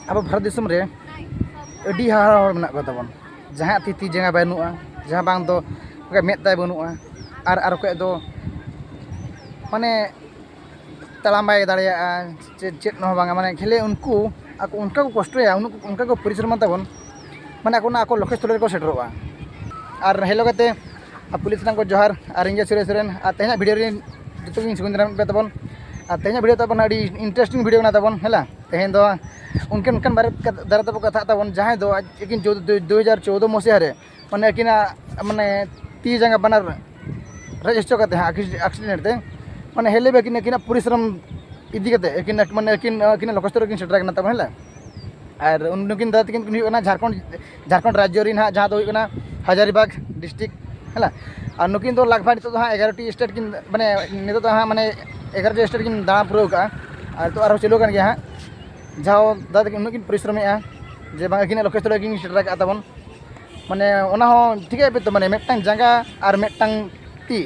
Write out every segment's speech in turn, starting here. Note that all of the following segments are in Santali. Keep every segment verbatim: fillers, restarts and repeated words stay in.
ᱟᱵᱚ ᱵᱷᱟᱨᱚᱛ ᱫᱤᱥᱚᱢ ᱨᱮ ᱟᱹᱰᱤ ᱦᱟᱦᱟᱲᱟ ᱦᱚᱲ ᱢᱮᱱᱟᱜ ᱠᱚ ᱛᱟᱵᱚᱱ, ᱡᱟᱦᱟᱸᱭᱟᱜ ᱛᱤ, ᱛᱤ ᱡᱟᱸᱜᱟ ᱵᱟᱹᱱᱩᱜᱼᱟ, ᱡᱟᱦᱟᱸ ᱵᱟᱝ ᱫᱚ ᱚᱠᱚᱭᱟᱜ ᱢᱮᱫ ᱛᱟᱭ ᱵᱟᱹᱱᱩᱜᱼᱟ, ᱟᱨ, ᱟᱨ ᱚᱠᱚᱭᱟᱜ ᱫᱚ ᱢᱟᱱᱮ ᱛᱟᱲᱟᱢ ᱵᱟᱭ ᱫᱟᱲᱮᱭᱟᱜᱼᱟ, ᱪᱮᱫ, ᱪᱮᱫ ᱦᱚᱸ ᱵᱟᱝᱟ᱾ ᱢᱟᱱᱮ ᱠᱷᱟᱹᱞᱤ ᱩᱱᱠᱩ ᱟᱠᱚ ᱚᱱᱠᱟ ᱠᱚ ᱠᱚᱥᱴᱚᱭᱟ, ᱩᱱᱠᱩ ᱚᱱᱠᱟ ᱠᱚ ᱯᱚᱨᱤᱥᱨᱚᱢᱟ ᱛᱟᱵᱚᱱ, ᱢᱟᱱᱮ ᱟᱠᱚ ᱚᱱᱟ ᱟᱠᱚ ᱞᱚᱠᱠᱷᱚ ᱥᱛᱷᱚᱞ ᱨᱮᱠᱚ ᱥᱮᱴᱮᱨᱚᱜᱼᱟ᱾ ᱟᱨ ᱦᱮᱞᱳ ᱠᱟᱛᱮ ᱟᱨ ᱯᱩᱞᱤᱥ ᱨᱮᱱ ᱠᱚ ᱡᱚᱦᱟᱨ, ᱟᱨ ᱤᱧ ᱜᱮ ᱥᱩᱨᱮᱥ ᱥᱚᱨᱮᱱ᱾ ᱟᱨ ᱛᱮᱦᱮᱧᱟᱜ ᱵᱷᱤᱰᱤᱭᱳ ᱨᱮ ᱡᱚᱛᱚ ᱜᱮᱧ ᱥᱟᱹᱜᱩᱱ ᱫᱟᱨᱟᱢᱮᱫ ᱯᱮ ᱛᱟᱵᱚᱱ᱾ ᱟᱨ ᱛᱮᱦᱮᱧᱟᱜ ᱵᱷᱤᱰᱤᱭᱳ ᱛᱟᱵᱚᱱ ᱟᱹᱰᱤ ᱤᱱᱴᱟᱨᱮᱥᱴᱤᱝ ᱵᱷᱤᱰᱤᱭᱳ ᱠᱟᱱᱟ ᱛᱟᱵᱚᱱ, ᱦᱮᱸ ᱞᱟ᱾ ᱛᱮᱦᱮᱧ ᱫᱚ ᱩᱱᱠᱤᱱ, ᱚᱱᱠᱟᱱ ᱵᱟᱨᱮ ᱫᱟᱨᱟᱭ ᱛᱮᱵᱚ ᱠᱟᱛᱷᱟᱜ ᱛᱟᱵᱚᱱ, ᱡᱟᱦᱟᱸᱭ ᱫᱚ ᱟᱹᱠᱤᱱ ᱪᱳᱫᱽᱫᱳ, ᱫᱩ ᱦᱟᱡᱟᱨ ᱪᱳᱫᱽᱫᱳ ᱢᱚᱥᱤᱦᱟ ᱨᱮ, ᱢᱟᱱᱮ ᱟᱹᱠᱤᱱᱟᱜ ᱢᱟᱱᱮ ᱛᱤ ᱡᱟᱸᱜᱟ ᱵᱟᱱᱟᱨ ᱨᱮᱡᱽ ᱦᱚᱪᱚ ᱠᱟᱛᱮ ᱦᱟᱸᱜ ᱮᱠᱥᱤᱰᱮᱱᱴ ᱛᱮ, ᱢᱟᱱᱮ ᱦᱮᱞᱮ ᱵᱮ ᱟᱹᱠᱤᱱ, ᱟᱹᱠᱤᱱᱟᱜ ᱯᱚᱨᱤᱥᱨᱚᱢ ᱤᱫᱤ ᱠᱟᱛᱮ ᱟᱹᱠᱤᱱ, ᱢᱟᱱᱮ ᱟᱹᱠᱤᱱ, ᱟᱹᱠᱤᱱᱟᱜ ᱞᱚᱠᱠᱷᱚ ᱥᱛᱷᱚᱞ ᱨᱮᱠᱤᱱ ᱥᱮᱴᱮᱨ ᱟᱠᱟᱱᱟ ᱛᱟᱵᱚᱱ, ᱦᱮᱸ ᱞᱟ᱾ ᱟᱨ ᱩᱱ-, ᱱᱩᱠᱤᱱ ᱫᱟᱫᱟ ᱛᱟᱹᱠᱤᱱ ᱠᱤᱱ ᱦᱩᱭᱩᱜ ᱠᱟᱱᱟ ᱡᱷᱟᱲᱠᱷᱚᱸᱰ, ᱡᱷᱟᱲᱠᱷᱚᱸᱰ ᱨᱟᱡᱽᱡᱚ ᱨᱮᱱ ᱦᱟᱸᱜ, ᱡᱟᱦᱟᱸ ᱫᱚ ᱦᱩᱭᱩᱜ ᱠᱟᱱᱟ ᱦᱟᱡᱟᱨᱤᱵᱟᱜᱽ ᱰᱤᱥᱴᱨᱤᱠᱴ, ᱦᱮᱸ ᱞᱟ᱾ ᱟᱨ ᱱᱩᱠᱤᱱ ᱫᱚ ᱞᱟᱜᱽ ᱵᱷᱟᱜᱽ ᱱᱤᱛᱚᱜ ᱫᱚ ᱦᱟᱸᱜ ᱮᱜᱟᱨᱚ ᱴᱤ ᱥᱴᱮᱴ ᱠᱤᱱ, ᱢᱟᱱᱮ ᱱᱤᱛᱚᱜ ᱫᱚ ᱦᱟᱸᱜ ᱢᱟᱱᱮ ᱮᱜᱟᱨᱚ ᱴᱤ ᱥᱴᱮᱴ ᱠᱤᱱ ᱫᱟᱬᱟ ᱯᱩᱨᱟᱹᱣ ᱠᱟᱜᱼᱟ᱾ ᱟᱨ ᱱᱤᱛᱚᱜ ᱟᱨᱦᱚᱸ ᱪᱟᱹᱞᱩ ᱠᱟᱱ ᱜᱮᱭᱟ ᱦᱟᱸᱜ, ᱡᱟᱦᱟᱸ ᱫᱟᱫᱟ ᱛᱟᱹᱠᱤᱱ ᱩᱱᱟᱹᱜ ᱠᱤᱱ ᱯᱚᱨᱤᱥᱨᱚᱢᱮᱜᱼᱟ ᱡᱮ ᱵᱟᱝ ᱟᱹᱠᱤᱱᱟᱜ ᱞᱚᱠᱠᱷᱚ ᱥᱛᱷᱚᱞ ᱨᱮᱠᱤᱱ ᱥᱮᱴᱮᱨ ᱟᱠᱟᱫ ᱛᱟᱵᱚᱱ᱾ ᱢᱟᱱᱮ ᱚᱱᱟ ᱦᱚᱸ ᱴᱷᱤᱠᱟᱹᱭᱮᱫ ᱯᱮ ᱛᱚ, ᱢᱟᱱᱮ ᱢᱤᱫᱴᱟᱝ ᱡᱟᱸᱜᱟ ᱟᱨ ᱢᱤᱫᱴᱟᱝ ᱛᱤ,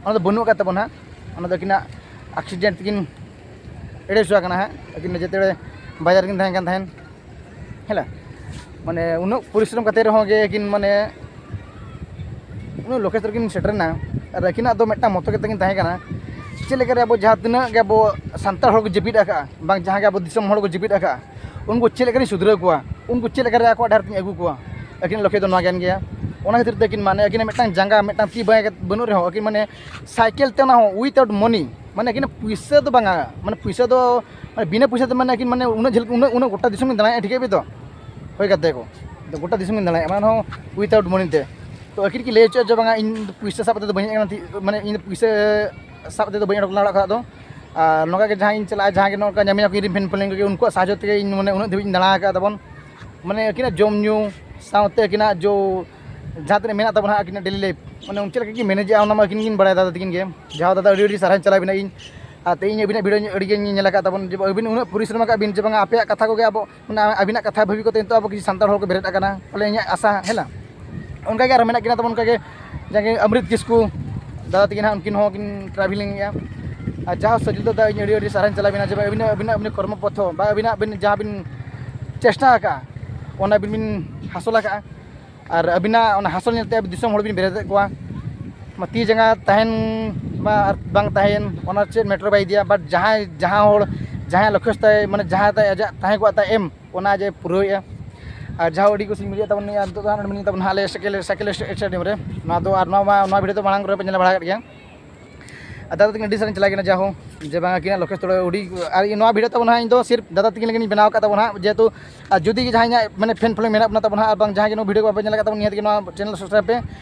ᱚᱱᱟ ᱫᱚ ᱵᱟᱹᱱᱩᱜ ᱟᱠᱟᱫ ᱛᱟᱵᱚᱱᱟ ᱦᱟᱸᱜ᱾ ᱚᱱᱟ ᱫᱚ ᱟᱹᱠᱤᱱᱟᱜ ᱮᱠᱥᱤᱰᱮᱱᱴ ᱛᱮᱠᱤᱱ ᱮᱲᱮ ᱦᱚᱪᱚ ᱟᱠᱟᱱᱟ ᱦᱟᱸᱜ᱾ ᱟᱹᱠᱤᱱ ᱫᱚ ᱡᱮᱛᱮ ᱵᱟᱡᱟᱨ ᱨᱮᱠᱤᱱ ᱛᱟᱦᱮᱸ ᱠᱟᱱ ᱛᱟᱦᱮᱸᱫ, ᱦᱮᱸ ᱞᱟ᱾ ᱢᱟᱱᱮ ᱩᱱᱟᱹᱜ ᱯᱚᱨᱤᱥᱨᱚᱢ ᱠᱟᱛᱮ ᱨᱮᱦᱚᱸ ᱜᱮ ᱟᱹᱠᱤᱱ ᱢᱟᱱᱮ ᱩᱱᱟᱹᱜ ᱞᱚᱠᱠᱷᱚ ᱥᱛᱷᱚᱞ ᱨᱮᱠᱤᱱ ᱥᱮᱴᱮᱨᱮᱱᱟ᱾ ᱟᱨ ᱟᱹᱠᱤᱱᱟᱜ ᱫᱚ ᱢᱤᱫᱴᱟᱝ ᱢᱚᱛᱚ ᱠᱟᱛᱮ ᱠᱤᱱ ᱛᱟᱦᱮᱸ ᱠᱟᱱᱟ, ᱪᱮᱫ ᱞᱮᱠᱟᱨᱮ ᱟᱵᱚ ᱡᱟᱦᱟᱸ ᱛᱤᱱᱟᱹᱜ ᱜᱮ ᱟᱵᱚ ᱥᱟᱱᱛᱟᱲ ᱦᱚᱲ ᱠᱚ ᱡᱤᱵᱤᱫ ᱟᱠᱟᱫᱼᱟ, ᱵᱟᱝ ᱡᱟᱦᱟᱸ ᱜᱮ ᱟᱵᱚ ᱫᱤᱥᱚᱢ ᱦᱚᱲ ᱠᱚ ᱡᱤᱵᱤᱫ ᱟᱠᱟᱫᱼᱟ, ᱩᱱᱠᱩ ᱪᱮᱫ ᱞᱮᱠᱟᱨᱤᱧ ᱥᱩᱫᱷᱨᱟᱹᱣ ᱠᱚᱣᱟ, ᱩᱱᱠᱩ ᱪᱮᱫ ᱞᱮᱠᱟᱨᱮ ᱟᱠᱚᱣᱟᱜ ᱰᱟᱦᱟᱨ ᱛᱤᱧ ᱟᱹᱜᱩ ᱠᱚᱣᱟ᱾ ᱟᱹᱠᱤᱱᱟᱜ ᱞᱚᱠᱠᱷᱚ ᱫᱚ ᱱᱚᱣᱟ ᱠᱟᱱ ᱜᱮᱭᱟ᱾ ᱚᱱᱟ ᱠᱷᱟᱹᱛᱤᱨ ᱛᱮ ᱟᱹᱠᱤᱱ ᱢᱟᱱᱮ ᱟᱹᱠᱤᱱᱟᱜ ᱢᱤᱫᱴᱟᱝ ᱡᱟᱸᱜᱟ, ᱢᱤᱫᱴᱟᱝ ᱛᱤ ᱵᱟᱹᱭ-, ᱵᱟᱹᱱᱩᱜ ᱨᱮᱦᱚᱸ ᱟᱹᱠᱤᱱ ᱢᱟᱱᱮ ᱥᱟᱭᱠᱮᱞ ᱛᱮ, ᱚᱱᱟ ᱦᱚᱸ without money, ᱢᱟᱱᱮ ᱟᱹᱠᱤᱱᱟᱜ ᱯᱩᱭᱥᱟᱹ ᱫᱚ ᱵᱟᱝᱟ, ᱢᱟᱱᱮ ᱯᱩᱭᱥᱟᱹ ᱫᱚ, ᱢᱟᱱᱮ ᱵᱤᱱᱟᱹ ᱯᱩᱭᱥᱟᱹ ᱛᱮ, ᱢᱟᱱᱮ ᱟᱹᱠᱤᱱ ᱢᱟᱱᱮ ᱩᱱᱟᱹᱜ ᱡᱷᱟᱹᱞ, ᱩᱱᱟᱹᱜ, ᱩᱱᱟᱹᱜ ᱜᱚᱴᱟ ᱫᱤᱥᱚᱢ ᱠᱤᱱ ᱫᱟᱬᱟᱭᱮᱫᱼᱟ, ᱴᱷᱤᱠᱟᱹᱭᱮᱫ ᱯᱮ ᱛᱚ? ᱦᱳᱭ ᱜᱟᱛᱮ ᱠᱚ, ᱟᱫᱚ ᱜᱚᱴᱟ ᱫᱤᱥᱚᱢ ᱠᱤᱱ ᱫᱟᱬᱟᱭᱮᱫᱼᱟ, ᱚᱱᱟ ᱦᱚᱸ without money ᱛᱮ᱾ ᱛᱚ ᱟᱹᱠᱤᱱ ᱠᱤᱱ ᱞᱟᱹᱭ ᱦᱚᱪᱚᱭᱮᱫ ᱡᱮ ᱵᱟᱝᱟ, ᱤᱧ ᱫᱚ ᱯᱩᱭᱥᱟᱹ ᱥᱟᱵ ᱠᱟᱛᱮ ᱫᱚ ᱵᱟᱹᱧ ᱦᱮᱡ ᱟᱠᱟᱱᱟ, ᱛᱤ-, ᱢᱟᱱᱮ ᱤᱧ ᱫᱚ ᱯᱩᱭᱥᱟᱹ ᱥᱟᱵ ᱠᱟᱛᱮ ᱫᱚ ᱵᱟᱹᱧ ᱚᱰᱚᱠ ᱞᱮᱱᱟ ᱚᱲᱟᱜ ᱠᱷᱚᱱᱟᱜ ᱫᱚ᱾ ᱟᱨ ᱱᱚᱝᱠᱟ ᱜᱮ ᱡᱟᱦᱟᱸᱭ ᱤᱧ ᱪᱟᱞᱟᱜᱼᱟ, ᱡᱟᱦᱟᱸ ᱜᱮ ᱱᱚᱝᱠᱟ ᱧᱟᱢᱤᱧᱟ ᱠᱚ ᱤᱧ ᱨᱮᱱ friend ᱯᱷᱚᱞᱮᱱ ᱠᱚᱜᱮ, ᱩᱱᱠᱩᱣᱟᱜ ᱥᱟᱦᱟᱡᱽᱡᱚ ᱛᱮᱜᱮ ᱤᱧ ᱢᱟᱱᱮ ᱩᱱᱟᱹᱜ ᱫᱷᱟᱹᱵᱤᱡ ᱤᱧ ᱫᱟᱬᱟ ᱟᱠᱟᱫ ᱛᱟᱵᱚᱱ᱾ ᱢᱟᱱᱮ ᱟᱹᱠᱤᱱᱟᱜ ᱡᱚᱢ ᱧᱩ ᱥᱟᱶᱛᱮ ᱟᱹᱠᱤᱱᱟᱜ ᱡᱚ-, ᱡᱟᱦᱟᱸ ᱛᱤᱱᱟᱹᱜ ᱢᱮᱱᱟᱜ ᱛᱟᱵᱚᱱᱟ ᱟᱹᱠᱤᱱᱟᱜ daily life, ᱢᱟᱱᱮ ᱩᱱ ᱪᱮᱫ ᱞᱮᱠᱟ ᱠᱤᱱ ᱢᱮᱱᱮᱡᱮᱜᱼᱟ, ᱚᱱᱟ ᱢᱟ ᱟᱹᱠᱤᱱ ᱠᱤᱱ ᱵᱟᱲᱟᱭᱟ ᱫᱟᱫᱟ ᱛᱟᱹᱠᱤᱱ ᱜᱮ᱾ ᱡᱟᱦᱟᱸ ᱫᱟᱫᱟ, ᱟᱹᱰᱤ ᱟᱹᱰᱤ ᱥᱟᱨᱦᱟᱣ ᱪᱟᱞᱟᱣ ᱵᱮᱱᱟ ᱤᱧ᱾ ᱟᱨ ᱛᱮᱦᱮᱧ ᱟᱹᱵᱤᱱᱟᱜ video ᱟᱹᱰᱤ ᱜᱮ ᱧᱮᱞ ᱟᱠᱟᱫ ᱛᱟᱵᱚᱱ, ᱡᱮ ᱟᱹᱵᱤᱱ ᱩᱱᱟᱹᱜ ᱯᱚᱨᱤᱥᱨᱚᱢ ᱟᱠᱟᱫ ᱵᱤᱱ, ᱡᱮ ᱵᱟᱝᱟ ᱟᱯᱮᱭᱟᱜ ᱠᱟᱛᱷᱟ ᱠᱚᱜᱮ ᱟᱵᱚ, ᱢᱟᱱᱮ ᱟᱹᱵᱤᱱᱟᱜ ᱠᱟᱛᱷᱟ ᱵᱷᱟᱵᱤ ᱠᱟᱛᱮ ᱱᱤᱛᱚᱜ ᱟᱵᱚ ᱠᱤᱪᱷᱩ ᱥᱟᱱᱛᱟᱲ ᱦᱚᱲ ᱠᱚ ᱵᱮᱨᱮᱫ ᱟᱠᱟᱱᱟ, ᱯᱟᱞᱮ ᱤᱧᱟᱹᱜ ᱟᱥᱟ, ᱦᱮᱸ ᱞᱟ᱾ ᱚᱱᱠᱟ ᱜᱮ ᱟᱨᱦᱚᱸ ᱢᱮᱱᱟᱜ ᱠᱤᱱᱟ ᱛᱟᱵᱚᱱ, ᱚᱱᱠᱟ ᱜᱮ ᱡᱟᱜᱮ ᱚᱢᱨᱤᱛ ᱠᱤᱥᱠᱩ ᱫᱟᱫᱟ ᱛᱟᱹᱠᱤᱱ ᱦᱟᱸᱜ, ᱩᱱᱠᱤᱱ ᱦᱚᱸ ᱠᱤᱱ travelling ᱮᱫᱼᱟ᱾ ᱟᱨ ᱡᱟᱦᱟᱸ ᱥᱟᱹᱡᱤᱞ ᱫᱟᱫᱟ, ᱤᱧ ᱟᱹᱰᱤ ᱟᱹᱰᱤ ᱥᱟᱨᱦᱟᱣ ᱪᱟᱞᱟᱣ ᱵᱮᱱᱟ, ᱡᱮ ᱵᱟᱝ ᱟᱹᱵᱤᱱᱟᱜ, ᱟᱹᱵᱤᱱᱟᱜ, ᱟᱹᱵᱤᱱᱟᱜ ᱠᱚᱨᱢᱚ ᱯᱚᱛᱷᱚ ᱵᱟ ᱟᱹᱵᱤᱱᱟᱜ, ᱟᱹᱵᱤᱱ ᱡᱟᱦᱟᱸ ᱵᱤᱱ ᱪᱮᱥᱴᱟ ᱟᱠᱟᱫᱼᱟ, ᱚᱱᱟ ᱟᱹᱵᱤᱱ ᱵᱤᱱ ᱦᱟᱥᱚᱞ ᱟᱠᱟᱫᱼᱟ᱾ ᱟᱨ ᱟᱹᱵᱤᱱᱟᱜ ᱚᱱᱟ ᱦᱟᱥᱚᱞ ᱧᱮᱞᱛᱮ ᱟᱵᱤᱱ ᱫᱤᱥᱚᱢ ᱦᱚᱲ ᱵᱤᱱ ᱵᱮᱨᱮᱫᱮᱫ ᱠᱚᱣᱟ᱾ ᱢᱟ ᱛᱤ ᱡᱟᱸᱜᱟ ᱛᱟᱦᱮᱱ ᱵᱟ ᱟᱨ ᱵᱟᱝ ᱛᱟᱦᱮᱱ, ᱚᱱᱟ ᱪᱮᱫ ᱢᱮᱴᱟᱨ ᱵᱟᱭ ᱤᱫᱤᱭᱟ, ᱵᱟᱴ ᱡᱟᱦᱟᱸᱭ, ᱡᱟᱦᱟᱸ ᱦᱚᱲ, ᱡᱟᱦᱟᱸᱭᱟᱜ ᱞᱚᱠᱠᱷᱚ ᱛᱟᱭ, ᱢᱟᱱᱮ ᱡᱟᱦᱟᱸ ᱛᱟᱭ ᱟᱡᱟᱜ ᱛᱟᱦᱮᱸ ᱠᱚᱜᱼᱟ ᱛᱟᱭ ᱮᱢ, ᱚᱱᱟ ᱡᱮ ᱯᱩᱨᱟᱹᱣᱮᱫᱼᱟ᱾ ᱟᱨ ᱡᱟᱦᱟᱸ ᱟᱹᱰᱤ ᱠᱩᱥᱤᱧ ᱵᱩᱡᱷᱟᱹᱣᱮᱫ ᱛᱟᱵᱚᱱ, ᱱᱤᱭᱟᱹ ᱱᱤᱛᱚᱜ ᱫᱚ ᱦᱟᱸᱜ ᱱᱚᱰᱮ ᱢᱮᱱᱟᱜ ᱛᱟᱵᱚᱱ ᱦᱟᱸᱜ ᱟᱞᱮ ᱥᱟᱭᱠᱮᱞ, ᱥᱟᱭᱠᱮᱞ ᱥᱴᱮᱰᱤᱭᱟᱢ ᱨᱮ᱾ ᱱᱚᱣᱟ ᱫᱚ ᱟᱨ ᱱᱚᱣᱟ ᱢᱟ, ᱱᱚᱣᱟ ᱵᱷᱤᱰᱤᱭᱳ ᱫᱚ ᱢᱟᱲᱟᱝ ᱨᱮᱯᱮ ᱧᱮᱞ ᱵᱟᱲᱟ ᱟᱠᱟᱫ ᱜᱮᱭᱟ᱾ ᱟᱨ ᱫᱟᱫᱟ ᱛᱟᱹᱠᱤᱱ ᱟᱹᱰᱤ ᱥᱟᱨᱤᱧ ᱪᱟᱞᱟᱣ ᱠᱟᱱᱟ, ᱡᱟᱦᱳ, ᱡᱮ ᱵᱟᱝ ᱟᱹᱠᱤᱱᱟᱜ ᱞᱚᱠᱠᱷᱮᱥ ᱛᱷᱚᱲᱟ ᱟᱹᱰᱤ, ᱟᱨ ᱱᱚᱣᱟ ᱵᱷᱤᱰᱤᱭᱳ ᱛᱟᱵᱚᱱ ᱦᱟᱸᱜ ᱤᱧ ᱫᱚ ᱥᱤᱨᱯ ᱫᱟᱫᱟ ᱛᱟᱹᱠᱤᱱ ᱞᱟᱹᱜᱤᱫ ᱤᱧ ᱵᱮᱱᱟᱣ ᱟᱠᱟᱫ ᱛᱟᱵᱚᱱ ᱦᱟᱸᱜ, ᱡᱮᱦᱮᱛᱩ ᱟᱨ ᱡᱩᱫᱤ ᱜᱮ ᱡᱟᱦᱟᱸᱭ ᱤᱧᱟᱹᱜ ᱢᱟᱱᱮ ᱯᱷᱮᱱ ᱯᱷᱚᱞᱳᱭᱤᱝ ᱢᱮᱱᱟᱜ ᱵᱚᱱᱟ ᱛᱟᱵᱚᱱ ᱦᱟᱸᱜ, ᱟᱨ ᱵᱟᱝ ᱡᱟᱦᱟᱸᱭ ᱜᱮ ᱱᱚᱣᱟ ᱵᱷᱤᱰᱤᱭᱳ ᱠᱚ ᱵᱟᱯᱮ ᱧᱮᱞ ᱟᱠᱟᱫ ᱛᱟᱵᱚᱱ, ᱱᱤᱦᱟᱹᱛ ᱜᱮ ᱱᱚᱣᱟ ᱪᱮᱱᱮᱞ ᱥᱟᱵᱥᱠᱨᱟᱭᱤᱵ ᱯᱮ᱾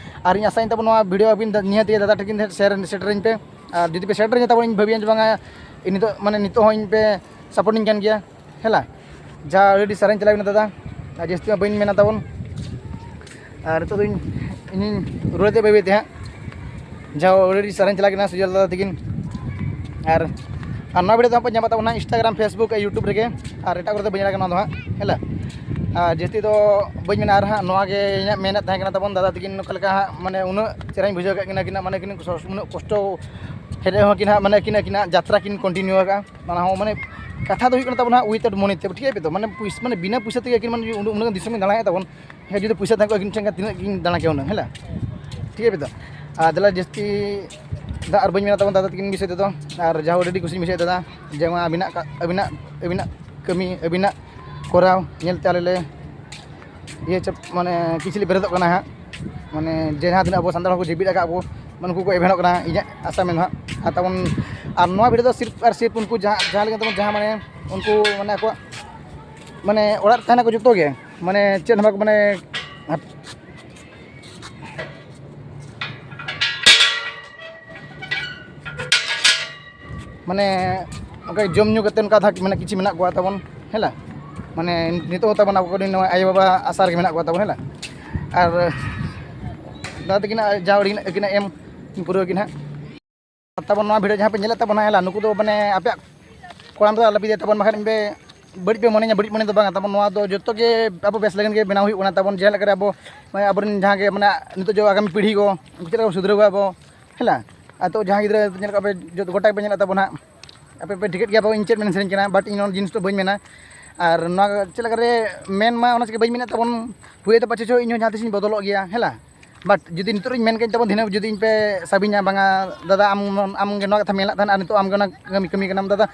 ᱟᱨ ᱤᱧ ᱟᱥᱟᱭᱟᱹᱧ ᱛᱟᱵᱚᱱ ᱱᱚᱣᱟ ᱵᱷᱤᱰᱤᱭᱳ ᱟᱹᱵᱤᱱ ᱫᱟ-, ᱱᱤᱦᱟᱹᱛ ᱜᱮ ᱫᱟᱫᱟ ᱴᱷᱮᱱ ᱥᱮᱭᱟᱨ, ᱥᱮᱴᱮᱨᱟᱹᱧ ᱯᱮ᱾ ᱟᱨ ᱡᱩᱫᱤ ᱯᱮ ᱥᱮᱴᱮᱨᱟᱹᱧᱟ ᱛᱟᱵᱚᱱ, ᱤᱧ ᱵᱷᱟᱹᱵᱤᱭᱟ ᱡᱮ ᱵᱟᱝᱟ ᱱᱤᱛᱚᱜ, ᱢᱟᱱᱮ ᱱᱤᱛᱚᱜ ᱦᱚᱸ ᱤᱧ ᱯᱮ ᱥᱟᱯᱳᱨᱴᱤᱧ ᱠᱟᱱ ᱜᱮᱭᱟ᱾ ᱦᱮᱞᱟ, ᱡᱟ ᱟᱹᱰᱤ ᱟᱹᱰᱤ ᱥᱟᱨᱦᱟᱣᱤᱧ ᱪᱟᱞᱟᱣᱮᱱᱟ ᱫᱟᱫᱟ, ᱟᱨ ᱡᱟᱹᱥᱛᱤ ᱢᱟ ᱵᱟᱹᱧ ᱢᱮᱱᱟ ᱛᱟᱵᱚᱱ᱾ ᱟᱨ ᱱᱤᱛᱚᱜ ᱫᱚ ᱤᱧ, ᱤᱧᱤᱧ ᱨᱩᱣᱟᱹᱲ ᱛᱮ ᱵᱟᱹᱭ ᱵᱟᱹᱭ ᱛᱮ ᱦᱟᱸᱜ᱾ ᱡᱟ ᱟᱹᱰᱤ ᱟᱹᱰᱤ ᱥᱟᱨᱦᱟᱣᱤᱧ ᱪᱟᱞᱟᱜ ᱠᱟᱱᱟ ᱥᱩᱡᱚᱞ ᱫᱟᱫᱟ ᱛᱟᱹᱠᱤᱱ᱾ ᱟᱨ, ᱟᱨ ᱱᱚᱣᱟ ᱵᱷᱤᱰᱤᱭᱳ ᱫᱚ ᱦᱟᱸᱜ ᱯᱮ ᱧᱟᱢᱟ ᱛᱟᱵᱚᱱ ᱦᱟᱸᱜ Instagram, Facebook ᱟᱨ YouTube ᱨᱮᱜᱮ, ᱟᱨ ᱮᱴᱟᱜ ᱠᱚᱨᱮ ᱫᱚ ᱵᱟᱹᱧ ᱟᱲᱟᱜᱟ ᱱᱚᱣᱟ ᱫᱚ ᱦᱟᱸᱜ, ᱦᱮᱞᱟ᱾ ᱟᱨ ᱡᱟᱹᱥᱛᱤ ᱫᱚ ᱵᱟᱹᱧ ᱢᱮᱱᱟ, ᱟᱨ ᱦᱟᱸᱜ ᱱᱚᱣᱟ ᱜᱮ ᱤᱧᱟᱹᱜ ᱢᱮᱱᱮᱫ ᱛᱟᱦᱮᱸ ᱠᱟᱱᱟ ᱛᱟᱵᱚᱱ ᱫᱟᱫᱟ ᱛᱟᱹᱠᱤᱱ ᱚᱠᱟ ᱞᱮᱠᱟ ᱦᱟᱸᱜ, ᱢᱟᱱᱮ ᱩᱱᱟᱹᱜ ᱪᱮᱦᱨᱟᱧ ᱵᱩᱡᱷᱟᱹᱣ ᱠᱮᱫ ᱠᱤᱱᱟ, ᱟᱹᱠᱤᱱᱟᱜ ᱢᱟᱱᱮ ᱠᱤᱱ ᱩᱱᱟᱹᱜ ᱠᱚᱥᱴᱚ ᱦᱮᱡ ᱨᱮᱦᱚᱸ ᱠᱤᱱ ᱦᱟᱸᱜ, ᱢᱟᱱᱮ ᱟᱹᱠᱤᱱ ᱟᱹᱠᱤᱱᱟᱜ ᱡᱟᱛᱨᱟ ᱠᱤᱱ continue ᱟᱠᱟᱫᱼᱟ᱾ ᱚᱱᱟ ᱦᱚᱸ ᱢᱟᱱᱮ ᱠᱟᱛᱷᱟ ᱫᱚ ᱦᱩᱭᱩᱜ ᱠᱟᱱᱟ ᱛᱟᱵᱚᱱ ᱦᱟᱸᱜ without money ᱛᱮ, ᱴᱷᱤᱠ ᱜᱮᱭᱟ ᱯᱮ ᱛᱚ? ᱢᱟᱱᱮ ᱯᱩᱭᱥ-, ᱢᱟᱱᱮ ᱵᱤᱱᱟᱹ ᱯᱩᱭᱥᱟᱹ ᱛᱮᱜᱮ ᱟᱹᱠᱤᱱ ᱢᱟᱱᱮ ᱩᱱᱟᱹᱜ, ᱩᱱᱟᱹᱜ ᱫᱤᱥᱚᱢ ᱠᱤᱱ ᱫᱟᱬᱟᱭᱮᱫ ᱛᱟᱵᱚᱱ᱾ ᱦᱮᱸ, ᱡᱩᱫᱤ ᱯᱩᱭᱥᱟᱹ ᱛᱟᱦᱮᱸ ᱠᱚᱜᱼᱟ ᱟᱹᱠᱤᱱ ᱴᱷᱮᱱ ᱠᱷᱟᱱ ᱛᱤᱱᱟᱹᱜ ᱠᱤᱱ ᱫᱟᱬᱟ ᱠᱮᱭᱟ ᱦᱩᱱᱟᱹᱝ, ᱦᱮᱸ ᱞᱟ? ᱴᱷᱤᱠ ᱜᱮᱭᱟ ᱯᱮ ᱛᱚ? ᱟᱨ ᱫᱮᱞᱟ ᱡᱟᱹᱥᱛᱤ ᱫᱚ ᱟᱨ ᱵᱟᱹᱧ ᱢᱮᱱᱟ ᱛᱟᱵᱚᱱ ᱫᱟᱫᱟ ᱛᱟᱹᱠᱤᱱ ᱵᱤᱥᱚᱭ ᱛᱮᱫᱚ᱾ ᱟᱨ ᱡᱟᱦᱟᱸ ᱟᱹᱰᱤ ᱟᱹᱰᱤ ᱠᱩᱥᱤᱧ ᱵᱩᱡᱷᱟᱹᱣᱮᱫ ᱫᱟᱫᱟ, ᱡᱮ ᱢᱟ ᱟᱹᱵᱤᱱᱟᱜ ᱠᱟ-, ᱟᱹᱵᱤᱱᱟᱜ, ᱟᱹᱵᱤᱱᱟᱜ ᱠᱟᱹᱢᱤ, ᱟᱹᱵᱤᱱᱟᱜ ᱠᱚᱨᱟᱣ ᱧᱮᱞᱛᱮ ᱟᱞᱮ ᱞᱮ ᱤᱭᱟᱹ ᱪᱟᱯ-, ᱢᱟᱱᱮ ᱠᱤᱪᱷᱩ ᱞᱮ ᱵᱮᱨᱮᱫᱚᱜ ᱠᱟᱱᱟ ᱦᱟᱸᱜ᱾ ᱢᱟᱱᱮ ᱡᱮ ᱡᱟᱦᱟᱸ ᱛᱤᱱᱟᱹᱜ ᱟᱵᱚ ᱥᱟᱱᱛᱟᱲ ᱦᱚᱲ ᱠᱚ ᱡᱤᱵᱤᱫ ᱟᱠᱟᱫ ᱵᱚ, ᱢᱟᱱᱮ ᱩᱱᱠᱩ ᱠᱚ ᱮᱵᱷᱮᱱᱚᱜ ᱠᱟᱱᱟ, ᱤᱧᱟᱹᱜ ᱟᱥᱟ ᱢᱮᱱ ᱫᱚ ᱦᱟᱸᱜ᱾ ᱟᱨ ᱛᱟᱵᱚᱱ, ᱟᱨ ᱱᱚᱣᱟ ᱵᱷᱤᱰᱤᱭᱳ ᱫᱚ ᱥᱤᱨᱯ ᱟᱨ ᱥᱤᱨᱯ ᱩᱱᱠᱩ ᱡᱟᱦᱟᱸ, ᱡᱟᱦᱟᱸ ᱞᱟᱹᱜᱤᱫ ᱛᱟᱵᱚᱱ, ᱡᱟᱦᱟᱸ ᱢᱟᱱᱮ ᱩᱱᱠᱩ ᱢᱟᱱᱮ ᱟᱠᱚᱣᱟᱜ ᱢᱟᱱᱮ ᱚᱲᱟᱜ ᱨᱮ ᱛᱟᱦᱮᱱᱟᱠᱚ ᱡᱚᱛᱚ ᱜᱮ, ᱢᱟᱱᱮ ᱪᱮᱫ ᱦᱚᱸ ᱵᱟᱠᱚ ᱢᱟᱱᱮ ᱢᱟᱱᱮ ᱚᱱᱠᱟ ᱡᱚᱢ ᱧᱩ ᱠᱟᱛᱮ ᱚᱱᱠᱟ ᱫᱷᱟᱠ ᱢᱟᱱᱮ ᱠᱤᱪᱷᱩ ᱢᱮᱱᱟᱜ ᱠᱚᱣᱟ ᱛᱟᱵᱚᱱ, ᱦᱮᱸ ᱞᱟ? ᱢᱟᱱᱮ ᱱᱤᱛᱚᱜ ᱦᱚᱸ ᱛᱟᱵᱚᱱ ᱟᱵᱚ ᱠᱚᱨᱮᱱ ᱱᱚᱣᱟ ᱟᱭᱳᱼᱵᱟᱵᱟ ᱟᱥᱟ ᱨᱮᱜᱮ ᱢᱮᱱᱟᱜ ᱠᱚᱣᱟ ᱛᱟᱵᱚᱱ, ᱦᱮᱸ ᱞᱟ? ᱟᱨ ᱫᱟᱫᱟ ᱛᱟᱹᱠᱤᱱᱟᱜ ᱡᱟ ᱩᱰᱤᱡ ᱟᱹᱠᱤᱱᱟᱜ ᱮᱢ ᱯᱩᱨᱟᱹᱣ ᱠᱤᱱ ᱦᱟᱸᱜ᱾ ᱛᱟᱵᱚᱱ ᱱᱚᱣᱟ ᱵᱷᱤᱰᱤᱭᱳ ᱡᱟᱦᱟᱸ ᱯᱮ ᱧᱮᱞᱮᱫ ᱛᱟᱵᱚᱱᱟ, ᱦᱮᱸ ᱞᱟ? ᱱᱩᱠᱩ ᱫᱚ ᱢᱟᱱᱮ ᱟᱯᱮᱭᱟᱜ ᱠᱚᱲᱟᱢ ᱫᱚ ᱟᱞᱚᱯᱮ ᱤᱫᱤᱭᱟ ᱛᱟᱵᱚᱱ, ᱵᱟᱠᱷᱟᱱ ᱤᱧ ᱯᱮ ᱵᱟᱹᱲᱤᱡ ᱯᱮ ᱢᱚᱱᱮᱧᱟ, ᱵᱟᱹᱲᱤᱡ ᱢᱚᱱᱮ ᱫᱚ ᱵᱟᱝᱟ ᱛᱟᱵᱚᱱ᱾ ᱱᱚᱣᱟ ᱫᱚ ᱡᱚᱛᱚ ᱜᱮ ᱟᱵᱚ ᱵᱮᱥ ᱞᱟᱹᱜᱤᱫ ᱜᱮ ᱵᱮᱱᱟᱣ ᱦᱩᱭᱩᱜ ᱠᱟᱱᱟ ᱛᱟᱵᱚᱱ᱾ ᱡᱮᱞᱮᱠᱟ ᱨᱮ ᱟᱵᱚ ᱢᱟᱱᱮ ᱟᱵᱚᱨᱮᱱ ᱡᱟᱦᱟᱸ ᱜᱮ ᱢᱟᱱᱮ ᱱᱤᱛᱚᱜ ᱡᱚ ᱟᱜᱟᱢᱤ ᱯᱤᱲᱦᱤ ᱠᱚ ᱩᱱᱠᱩ ᱪᱮᱫ ᱞᱮᱠᱟ ᱠᱚ ᱥᱩᱫᱷᱨᱟᱹᱣ ᱠᱚᱣᱟ ᱟᱵᱚ, ᱦᱮᱸ ᱞᱟ? ᱟᱨ ᱱᱤᱛᱚᱜ ᱡᱟᱦᱟᱸ ᱜᱤᱫᱽᱨᱟᱹ ᱧᱮᱞ ᱠᱟᱜ ᱯᱮ, ᱡᱚᱛᱚ ᱜᱚᱴᱟ ᱜᱮᱯᱮ ᱧᱮᱞᱮᱫ ᱛᱟᱵᱚᱱᱟ ᱦᱟᱸᱜ, ᱟᱯᱮ ᱯᱮ ᱴᱷᱤᱠᱟᱹᱭᱮᱫ ᱜᱮᱭᱟ ᱵᱟᱵᱩ ᱤᱧ ᱪᱮᱫ ᱢᱮᱱ ᱥᱟᱱᱟᱧ ᱠᱟᱱᱟ, but ᱤᱧ ᱱᱚᱣᱟ ᱡᱤᱱᱤᱥ ᱫᱚ ᱵᱟᱹᱧ ᱢᱮᱱᱟ᱾ ᱟᱨ ᱱᱚᱣᱟ ᱪᱮᱫ ᱞᱮᱠᱟᱨᱮ ᱢᱮᱱ ᱢᱟ, ᱚᱱᱟ ᱪᱤᱠᱟᱹ ᱵᱟᱹᱧ ᱢᱮᱱᱮᱫ ᱛᱟᱵᱚᱱ, ᱦᱩᱭ ᱫᱚ ᱯᱟᱪᱷᱮ ᱪᱚ ᱤᱧ ᱦᱚᱸ ᱡᱟᱦᱟᱸ ᱛᱤᱥᱤᱧ ᱵᱚᱫᱚᱞᱚᱜ ᱜᱮᱭᱟ, ᱦᱮᱸ ᱞᱟ᱾ But ᱡᱩᱫᱤ ᱱᱤᱛᱚᱜ ᱨᱤᱧ ᱢᱮᱱ ᱠᱮᱫ ᱛᱟᱵᱚᱱ, ᱫᱷᱤᱱᱟᱹᱝ ᱡᱩᱫᱤ ᱤᱧ ᱯᱮ ᱥᱟᱵᱤᱧᱟ, ᱵᱟᱝᱟ ᱫᱟᱫᱟ, ᱟᱢ, ᱟᱢ ᱜᱮ ᱱᱚᱣᱟ ᱠᱟᱛᱷᱟ ᱢᱮᱱᱟᱜ ᱛᱟᱦᱮᱱᱟ ᱟᱨ ᱱᱤᱛᱚᱜ ᱟᱢ ᱜᱮ ᱚᱱᱟ ᱠᱟᱹᱢᱤ, ᱠᱟᱹᱢᱤ ᱠᱟᱱᱟᱢ ᱫᱟᱫᱟ,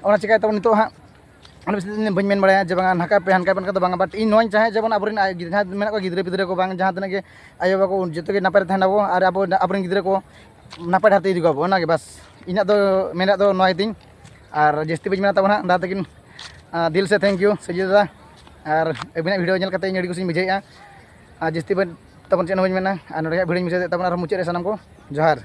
ᱚᱱᱟ ᱪᱤᱠᱟᱹ ᱛᱟᱵᱚᱱ ᱱᱤᱛᱚᱜ ᱦᱟᱸᱜ ᱚᱱᱟ ᱵᱤᱥᱚᱭ ᱛᱮ ᱤᱧ ᱵᱟᱹᱧ ᱢᱮᱱ ᱵᱟᱲᱟᱭᱟ ᱡᱮ ᱵᱟᱝᱟ ᱱᱟᱠᱟ ᱯᱮ ᱦᱟᱱᱠᱟ ᱯᱮ, ᱚᱱᱠᱟ ᱫᱚ ᱵᱟᱝᱟ᱾ But ᱤᱧ ᱱᱚᱣᱟᱧ ᱪᱟᱦᱮᱸ ᱡᱮᱢᱚᱱ ᱟᱵᱚᱨᱮᱱ ᱟᱭ-, ᱡᱟᱦᱟᱸ ᱢᱮᱱᱟᱜ ᱠᱚᱣᱟ ᱜᱤᱫᱽᱨᱟᱹ ᱯᱤᱫᱽᱨᱟᱹ ᱠᱚ, ᱵᱟᱝ ᱡᱟᱦᱟᱸ ᱛᱤᱱᱟᱹᱜ ᱜᱮ ᱟᱭᱳᱼᱵᱟᱵᱟ ᱠᱚ, ᱡᱚᱛᱚ ᱜᱮ ᱱᱟᱯᱟᱭ ᱨᱮ ᱛᱟᱦᱮᱱ ᱟᱵᱚ ᱟᱨ ᱟᱵᱚ, ᱟᱵᱚᱨᱮᱱ ᱜᱤᱫᱽᱨᱟᱹ ᱠᱚ ᱱᱟᱯᱟᱭ ᱰᱟᱦᱟᱨ ᱛᱮ ᱤᱫᱤ ᱠᱚᱣᱟ ᱵᱚ, ᱚᱱᱟᱜᱮ ᱵᱟᱥ᱾ ᱤᱧᱟᱹᱜ ᱫᱚ ᱢᱮᱱᱟᱜ ᱫᱚ ᱱᱚᱣᱟ ᱜᱮᱛᱤᱧ᱾ ᱟᱨ ᱡᱟᱹᱥᱛᱤ ᱵᱟᱹᱧ ᱢᱮᱱᱟ ᱛᱟᱵᱚᱱᱟ, ᱫᱟᱫᱟ ᱛᱟᱹᱠᱤᱱ, ᱟᱸ, ᱫᱤᱞ ᱥᱮ thank you ᱥᱟᱹᱡᱤ ᱫᱟᱫᱟ᱾ ᱟᱨ ᱟᱹᱵᱤᱱᱟᱜ video ᱧᱮᱞ ᱠᱟᱛᱮ ᱤᱧ ᱟᱹᱰᱤ ᱠᱩᱥᱤᱧ ᱵᱩᱡᱷᱟᱹᱣᱮᱫᱼᱟ᱾ ᱟᱨ ᱡᱟᱹᱥᱛᱤ ᱵᱟᱹᱧ, ᱛᱟᱵᱚᱱ ᱪᱮᱫ ᱦᱚᱸ ᱵᱟᱹᱧ ᱢᱮᱱᱟ᱾ ᱟᱨ ᱱᱚᱰᱮ ᱜᱮ video ᱧ ᱢᱩᱪᱟᱹᱫᱮᱫ ᱛᱟᱵᱚᱱᱟ᱾ ᱟᱨ ᱢᱩᱪᱟᱹᱫ ᱨᱮ ᱥᱟᱱᱟᱢ ᱠᱚ ᱡᱚᱦᱟᱨ᱾